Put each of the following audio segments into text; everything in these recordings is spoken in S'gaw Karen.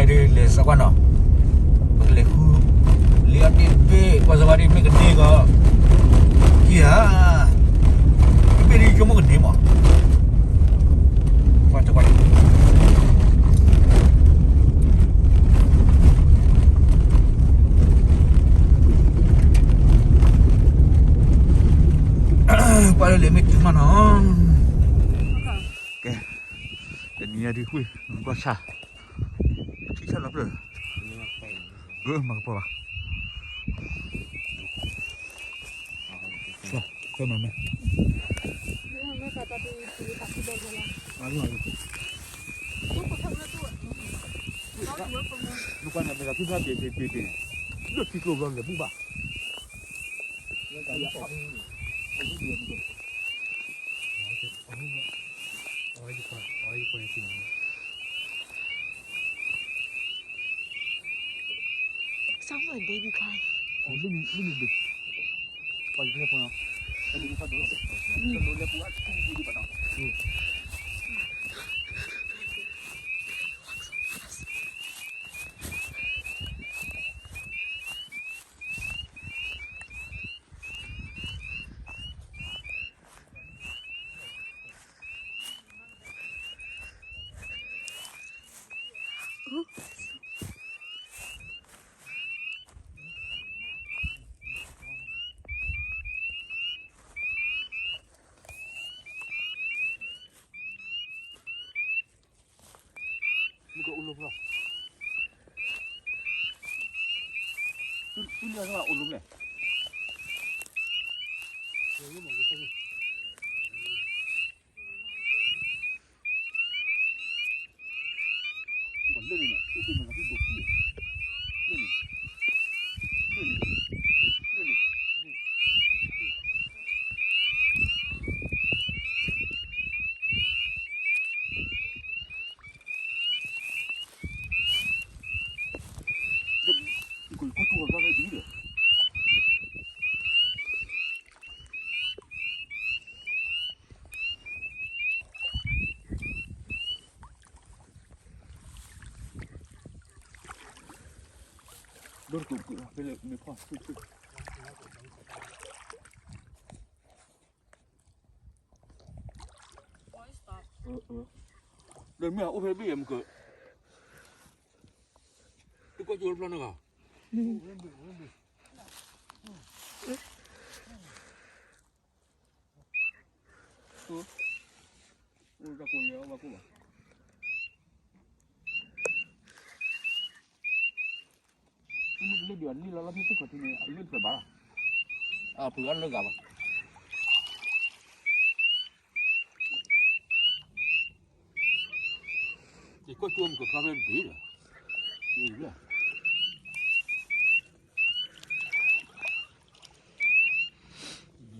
လဲၤစးကွၢ်နီၤ, ပကလဲၤဃု လံအီၣ်တ့ၢ်တဘ့ၣ် ကွၢ်စးဝါဒ်မ့ၢ်ကန့ၢ်ကီး, ကံဧါ, တဘ့ၣ်ဒ်ဆိကမိၣ်ကန့ၢ်မး, ကွၢ်တကွၢ် ကွၢ်လၢလဲၤမ့ၢ်တုၤမးနီၤ, ကဲ, တနံၤညါဒ်ဃု ကွၢ်ဆၣ်, ထံၣ်ဆၣ်လီၤဖျၢၣ်, မၤကပီၤဘၣ်, ဆွဲမၤမဲ, နကွၢ်န့ၣ် မ့ၢ်ဒၣ်ဖုဖၢ်ဘ့ၣ်ဘ့ၣ်ဘ့ၣ်န့ၣ် လၢထံကျိဘျီလဲၤဘူၣ်ဘၣ်, လၢတၢ်လၢအီၤ Sounds like baby crying. လၢန့ၣ်, လၢန့ၣ်ဒၣ်, ပှၤလဲၤဖီနီၤ, လဲၤပူၤအါထူၣ်ဒံးဘၣ်နီၤ. Ooh. မုၢ်ကအိၣ်လၢဖျီ, တူၢ်လၢအိၣ်လၢဖျီ, လၢန့ၣ်, လၢန့ၣ်, လၢန့ၣ်, လၢန့ၣ်. ဒိၣ်တကိးကဖဲလဲၣ်မ့ၢ်ဖီၣ်ဆူၣ်ဆူၣ်, ဒီးမ့ၢ်အအိၣ်ဖဲဘ့ၣ်ယဲမုၢ်က, တကွၢ်ကၠိဖျီန့ၣ်ဂ့ၤ, အိၣ်တၢ်ကိးယဲအီၣ်ဘၣ်ကိၣ်ဘၣ်. မ့ၢ်တလၢဒံးဘၣ် လံလီၤလီၤဖဲသ့ၣ်ခီၣ်ထံးန့ၣ် အလၢတဖျၢၣ်ဘၣ်လီၤ, အဖုးအါလၢဂၤဘၣ်. ယကွၢ်ကၠိမုၢ်ကဖျီဖဲဘ့ၣ်ဒီး, ယဘၣ် ဒ်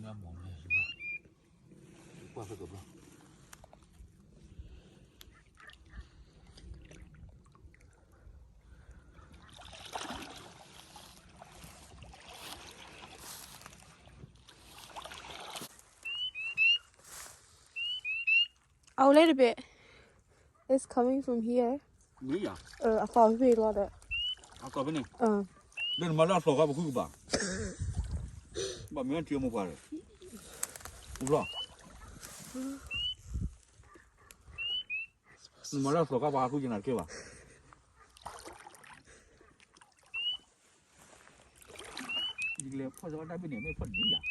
နၤမ့ၢ်န့ၣ်, ကွၢ်ဖဲကဘျီ. Oh, a little bit. It's coming from here. မ့ၢ်ယၤ, အသီဖဲလီၤဒီး, အသီဖဲန့ၣ်, ဒီးနမၤလၢအသီခါပဃုကဘၣ်, ဘၣ်မ့ၢ်ထံအမိၢ်ပှၢ်ဒီး, ဘျီ, နမၤလၢအသီခါပှၤဃုကနၤတကဲဘၣ်. ယကလဲၤဖီၣ်စၢၤတၢ်ဘ့ၣ်န့ၣ် မ့ၢ်ဖီၣ်ဒ်ယၤ,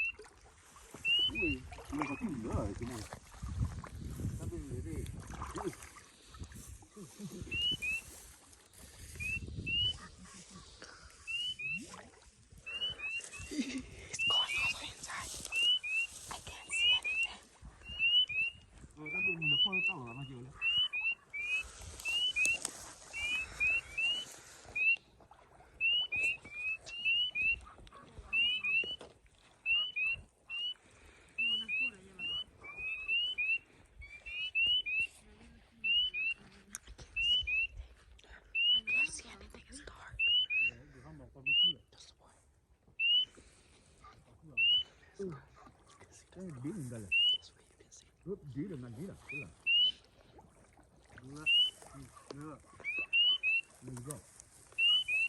ဝ့ၢ်, မ့ၢ်ကီၢ်ထံၣ်လၢ, တၢ်ဘ့ၣ်န့ၣ်, It's going all the way inside. I can't see anything. တၢ်ဘ့ၣ်န့ၣ်ဖီၣ်လၢတၢ်လီၤမးကဲဝဲလၢ I can't see anything. It's dark. That's the point. That's what you can see. That's what you can see.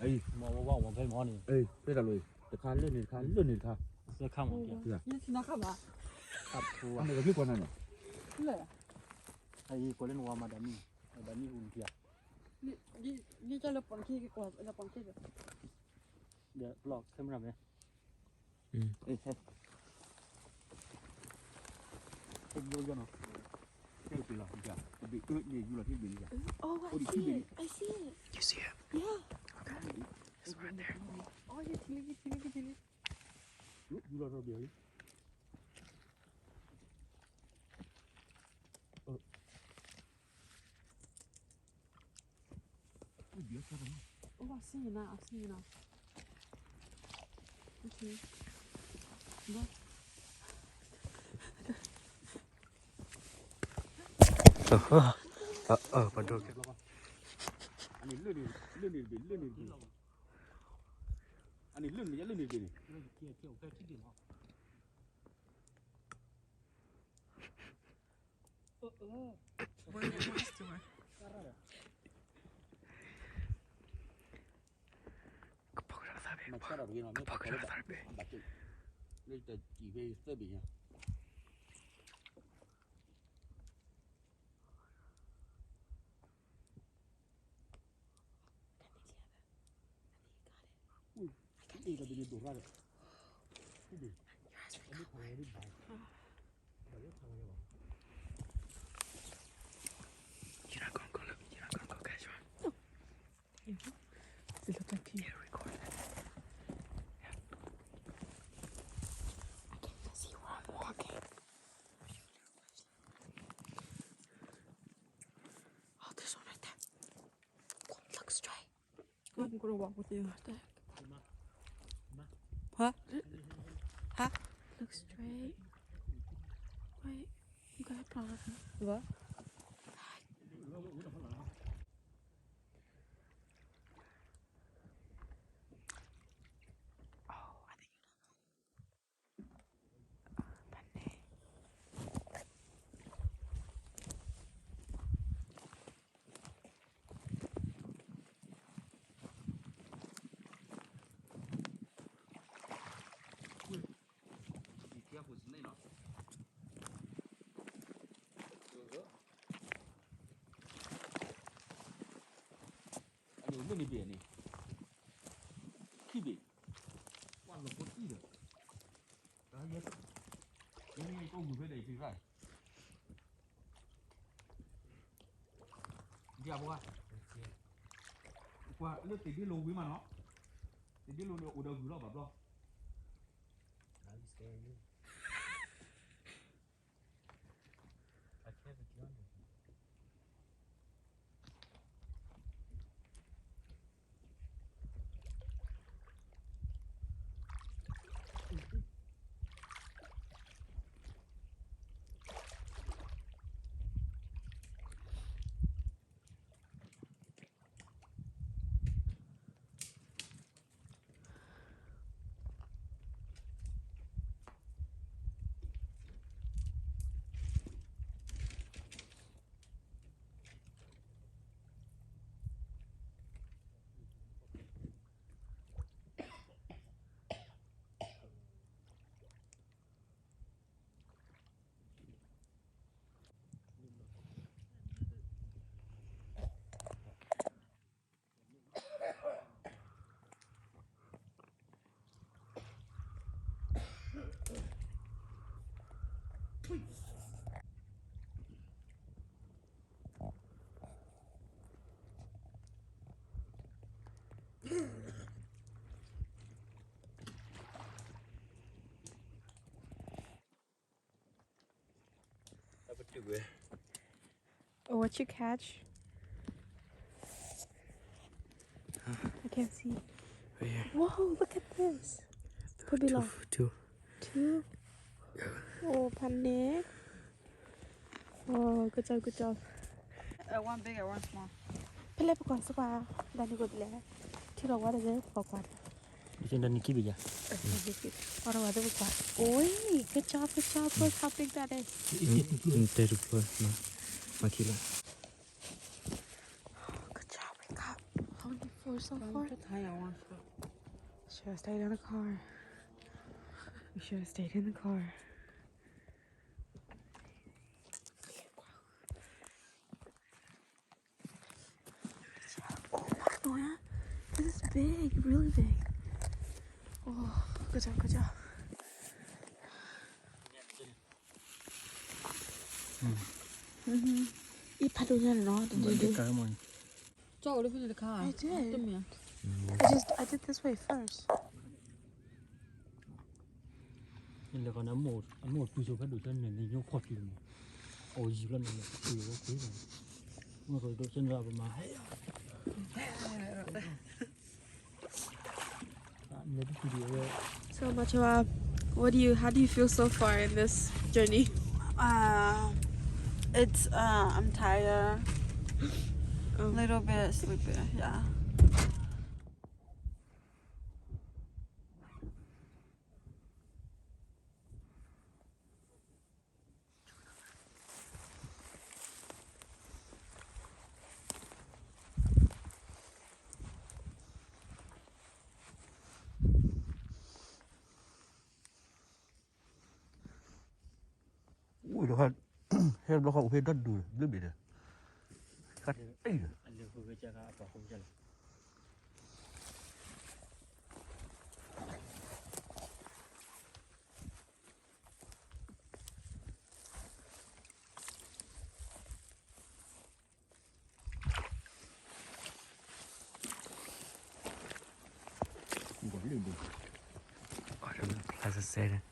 အံၤ မ့ၢ်ဝဲဝဲဝဲဖဲမီန့ၣ် အံၤ ဖဲတၢ်လိၤအံၤ တခါလၢန့ၣ်တခါ လၢန့ၣ်တခါ သၢခါမီ ယထံနါခါဘၣ် ခါဖိ အမ့ၢ်ကမ့ၢ်ကွၢ်နၤန့ၣ် လၢ အံၤကွၢ်လၢနဝၤမၤဒၣ်မံၤ ဒၣ်မံၤဟူနထံၣ်ဧါ ယကလၢပှၤနခံကကွၢ်လၢပှၤနခံဒီး block camera မ့ၢ် Hey, hey. Hey, you know. Hey, you know, yeah. The big, uh, yeah, you know, hey, yeah. Oh, I see it. I see it. You see it? Yeah. Okay. It's right there. Oh, yeah, chili, chili, chili. You, you know, yeah. Oh. Oh, I see you now. I see you now. Okay. Look. Uh, uh, uh, uh, my dog. အန့ၣ်လၢန့ၣ် လၢန့ၣ်တဘ့ၣ် လၢန့ၣ်တဘ့ၣ် အန့ၣ်လၢန့ၣ် လၢန့ၣ်တဘ့ၣ်န့ၣ် Where am I still? ကပီၤကဒီးသးဘ့ၣ် ကပီၤကဒီးသးဘ့ၣ် လၢတၢ်စံၣ်ဖဲသၢဘ့ၣ်ညါ Your eyes are colored. You're not gonna go look. You're not gonna go catch one. It's a little kid. Yeah, record that. Yeah. I can't even see where I'm walking. Oh, there's one right there. Look straight. I'm gonna walk with you. What the heck? Huh? Huh? Look straight. Wait, you gotta pause. What? Oh, I think you know. M့ၢ်န့ၣ်ဘ့ၣ်န့ၣ် ခံဘ့ၣ် ကွၢ်လီၤဖိတံၢ်ဒီး တၢ်ယဲ ယဲန့ၣ်ကိးဂုၢ်ဖဲဒီးယသံၣ်ရၣ် ဒ်အဘၣ် ကွၢ်လၢသ့ၣ်ဒ့လိာ်ဝံၤမးနီၤ သ့ၣ်ဒ့လိာ်န့ၣ်အိၣ်ဒီးဂုၢ်လီၤဘၣ်ဘျီ Oh, what you catch? I can't see. Right here. Whoa, look at this. Could be two, long. Two. Two? Oh, ဖဲန့ၣ် Oh, good job, good job. Uh, one big and one small. ဖဲလဲၣ်ပကွၢ်စကွၢ် ဒၣ်န့ၣ်ကိုတလဲၣ် ထံလီၤဝါတလဲၣ် ပကွၢ်ကွၢ် ဒ်န့ၣ်ခံဘ့ၣ်ယၤ အီၤတဝါသ့ၣ်ပကွၢ် Oi, good job, good job. Look how big that is. တဲတဖျၢၣ် မၤခံလီၤ Good job, we got only four so far. Should have stayed in the car. We should have stayed in the car. Oh, wow, this is big, really big. Oh, good job, good job. Mm-hmm. အံၤဖးဒိၣ်ညါန့ၣ်နီၤ တဒုဒု ကၢ်မ့ၢ် ကၠီအိၣ်လၢဖဲန့ၣ်တခါ I did. တမ့ၢ် I just, I did this way first. လဲၤကီးန့ၣ် အမိၢ်တူၢ်ဆိဖဲဒိၣ်ဆၢန့ၣ် နညိဖီၣ်တုၤမး အိၣ်ယံၤလီၤန့ၣ် တုၤဝဲတုၤမး မ့ၢ်ကဒိၣ်ဆၢန့ၣ်ပမၤဟဲ So, Machua, what do you, how do you feel so far in this journey? Uh, it's, uh, I'm tired. Oh. Little bit sleepy, yeah. Ui, lo ha, her blo ha uhe dot du, blu bide. Kat, eh. Plaza Center.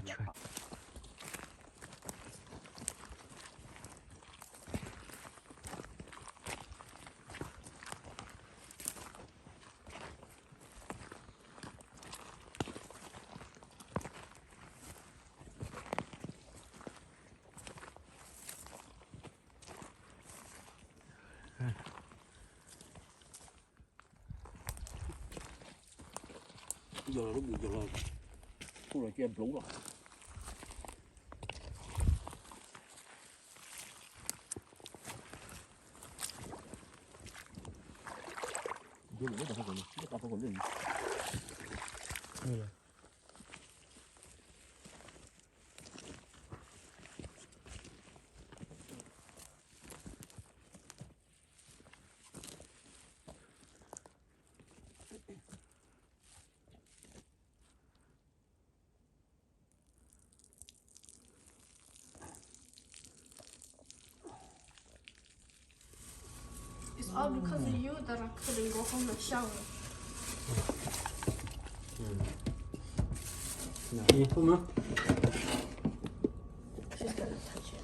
ယီၤလီၤတဘူၣ်ယီၤလီၤ, အိၣ်လီၤကဲဘျီလီၤ, ဒိၣ်လီၤလၢတၢ်ဖီခိၣ်လၢန့ၣ်, It's all because of you that I couldn't go home and shower. She's gonna touch it.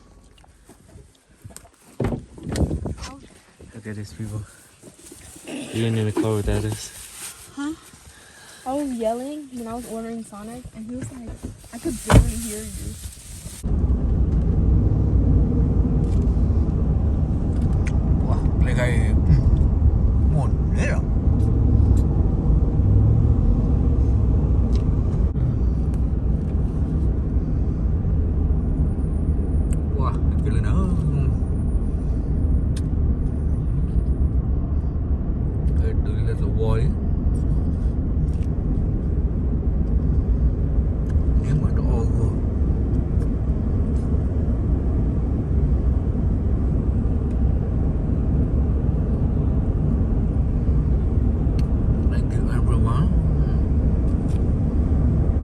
Look at these people. You didn't need to cover with that is. Huh? I was yelling when I was ordering Sonic, and he was like, I could barely hear you. ပျဲခါအံၤ